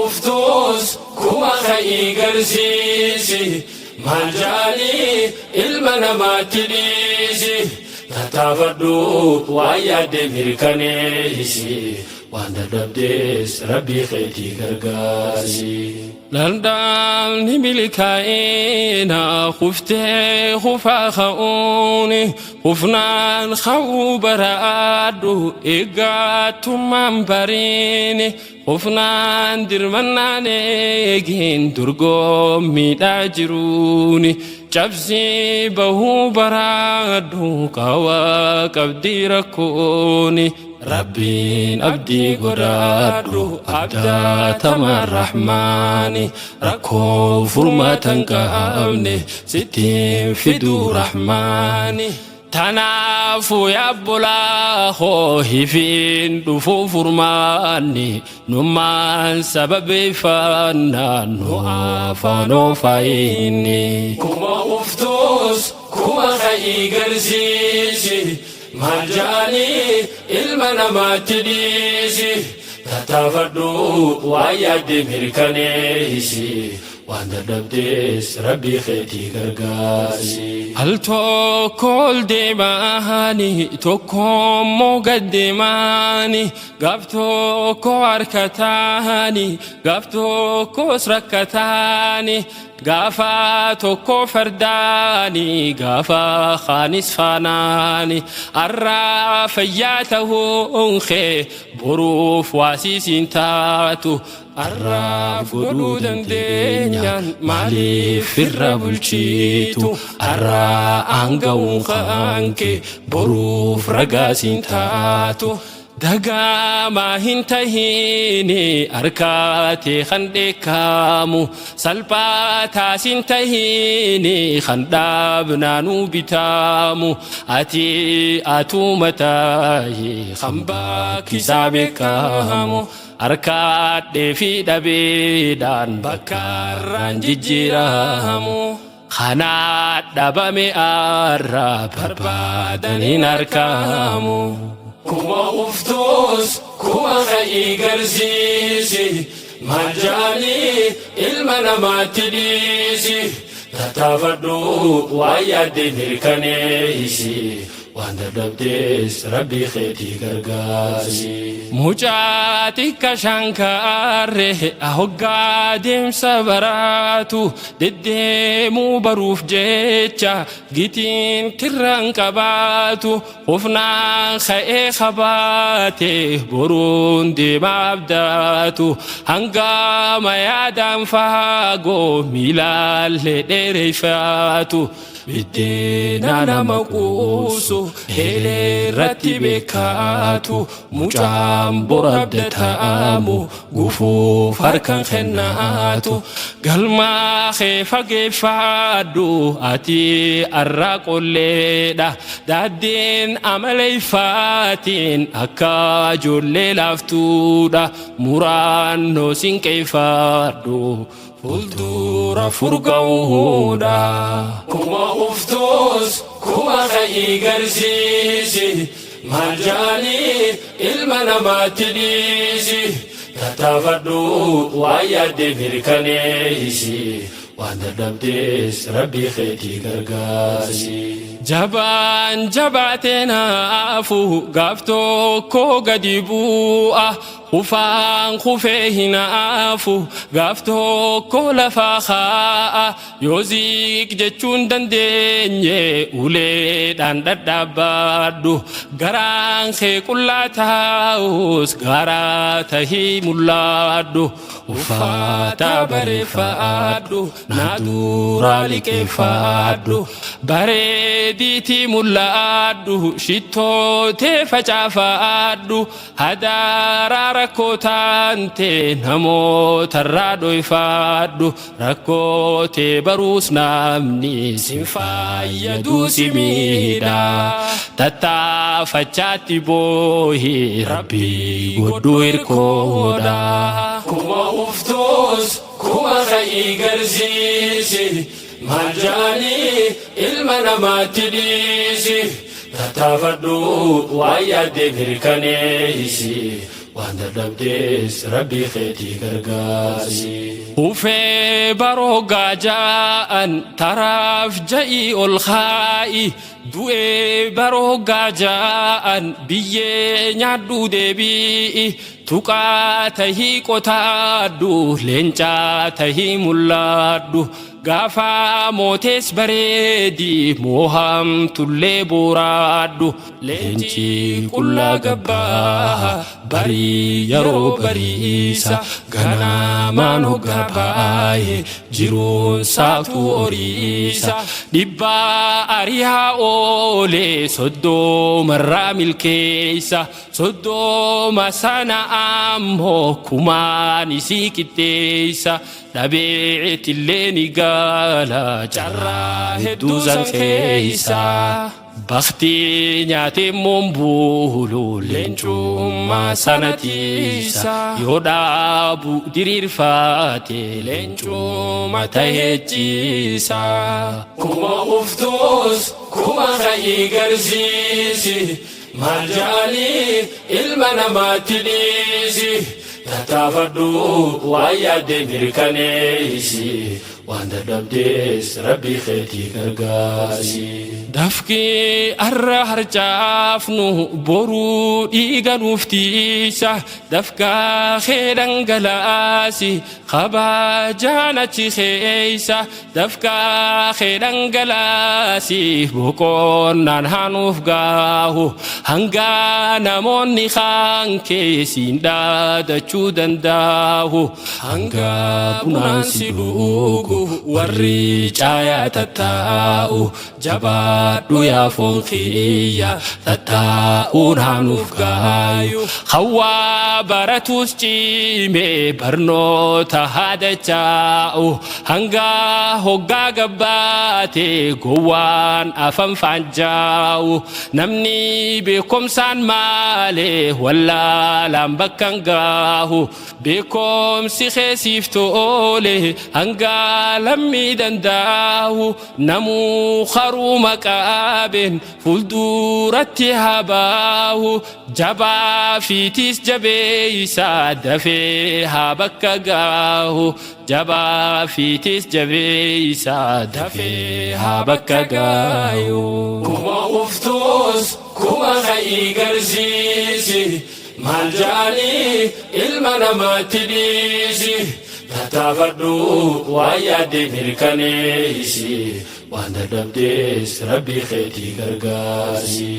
kuftuus kuma ka'ii garsiisi. Maal ja'anii ilma namaatti dhiisi. Tattaafadhu waan yaadde mirkaneessi. Waan dadhabdees Rabbii keetii gargaarsi. Daldalli milkaa'ina kuftee kufaa ka'uuni kufnaan ka'uu baraadhu eeggattummaan bariini kufnaan dirmannaan eegin dorgommiidhaa jiruuni cabsii bahuu baraadhu qawaa qabdii rakkooni. Rabbiin abdii godhaadhu abdaatamaan rahmaani rakkoo furmaata hin qabne sittiin fiduu rahmaani. Tanaafuu yaa obbolaa koo hifiin dhufuu furmaanni nummaan sababeeffannaan nu afaan ofaayinni. Kuma kuftuus kuma ka'ii garsiisi. Maal ja'anii ilma namaatti dhiisi. Tattaafadhu waan yaadde mirkaneessi. Waan dadhabdees Rabbii keetii gargaarsi. Al tokko ol deemaani tokko immoo gad deemaani gaaf tokko harkataani gaaf tokkos rakkataani Gaafa tokko fardaani gaafa kaanis faanaani arraa fayyaa tahuun kee boruuf waasii siin taatu arraaf godhuu dandeenyaan maaliif irra bulchiitu arraa aanga'uun kaankee boruuf ragaa siin taatu. Dagaamaa hin tahiini harkaa tee kan dheekkaamu salphaa taas hin tahiini kan dhaabnaanuu bitaamu ati atuma tahi kan bakkisaa beekamu harkaadhee fi dhabeedhaan bakkaarraan jijjiiramu Kanaa dhabame arra barbaadan hin arkamu. Kuma kuftuus kuma ka'ii garsiisi. Maal ja'anii ilma namaatti dhiisi. Tattaafadhu waan yaadde mirkaneessi. Waan dadhabdees Rabbii keetii gargaarsi. Mucaa xiqqa shankaarre hoggaa deemsa baraatu deddeemuu baruuf jecha gitiin kirraan qabaatu hufnaan ka'ee kabaate boruun deema abdaatu hangama yaadaan faagoo miilaallee dheereyfaatu. Biddeena nama quubsu eelee irratti beekaatu mucaan bor abdataamu gufuuf harkan kennaatu galmaa kee fageeffaadhu ati arraa qolleedha daaddeen amaleeffaatiin akka ijoollee laaftuudha muraannoo sinqeeffaadhu Fuuldura furga'uudha. Kuma kuftuus kuma ka'ii garsiisi. Maal ja'anii ilma namaatti dhiisi. Tattaafadhu waan yaadde mirkaneessi. Waan dadhabdees Rabbii keetii gargaarsi. Jabaan jabaatee naafu gaaf tokko gadi bu'a. Kufaan kufee hin hafu gaaf tokko lafaa kaa'a yoo ziiq jechuun dandeenye uleedhaan dhadhaabbadhu garaan kee qullaa taa'us gaaraa tahii mul'adhu uffata bareeffadhu naa duraa liqeeffadhu bareediitii mul'adhu shittoo tee facaafadhu Hadaaraa rakkoo taante namootarraa dhoyfaadhu rakkoo tee baruus namni sin fayyaduu si miidha tattaafachaatti boohi rabbii godhu hirkoodha. Kuma kuftuus kuma ka'ii garsiisi Maal ja'anii ilma namaatti dhiisi. Tattaafadhu waan yaadde mirkaneessi. Waan dadhabdees Rabbii keetii gargaarsi. Hufee baroo gaaja'an taraaf ja'ii ol kaa'i. Du'ee baroo gaaja'an biyyee nyaadhuu deebi'i. Tuqaa tahii qotaadhu leencaa tahii mul'adhu. Gaafa mootees bareedi moohamtullee booraadhu. Leenci qullaa gabbaa barii yeroo bariisa ganamaan hoggaa baay'ee jiruun saaqtuu horiisa. Dhibbaa ariyaa oolee soddomarraa milkeessa 30 sana ammoo kumaan isii qixxeessa. Dhabeetillee ni gala carraa hedduu san keessa. Baktii nyaatee immoo leencummaa sana tiisa. Yoo dhaabu diriirfaate leencummaa tahee ciisa. Kuma uftuus kuma ka'ii garsiisi. Maal ja'anii ilma namaatti dhiisi. Tattaafadhu waan yaadde mirkaneessi. Waan dadhabdees Rabbii keetii gargaarsi. Dafqi har'a harcaafnu boruu dhiiga nuuf tiisa. Dafqaa kee dhangalaasi kabajaan achi keessa. Dafqaa kee dhangalaasi boqonnaan haa nuuf gaahu. Hanga namoonni kaan keessiin dhaadachuu danda'u. Hanga bunaan si dhugu warri caayaa tattaa'u. Jabaadhu yaa foon kiyya tattaa'uun haa nuuf gaayu. Hawwaa baratus cimee barnoota haa dachaa'u. Hanga hoggaa gabbaate gowwaan afan faanjaa'u. Namni beekumsaan maalee wallaalaan bakka hin gaahu. Beekumsi keessiif tole hanga lammii danda'u. Namuu haruma qaabeen fuulduratti haa baahu. Jabaa fiitiis jabeessa dafee haa bakka gaahu. Jabaa fiitiis jabeessa dafee haa bakka gaahu. Kuma uftuus kuma ka'ii garsiisi. Maal ja'anii ilma namaatti dhiisi. Tattaafadhu waan yaadde mirkaneessi. Waan dadhabdees Rabbii keetii gargaarsi.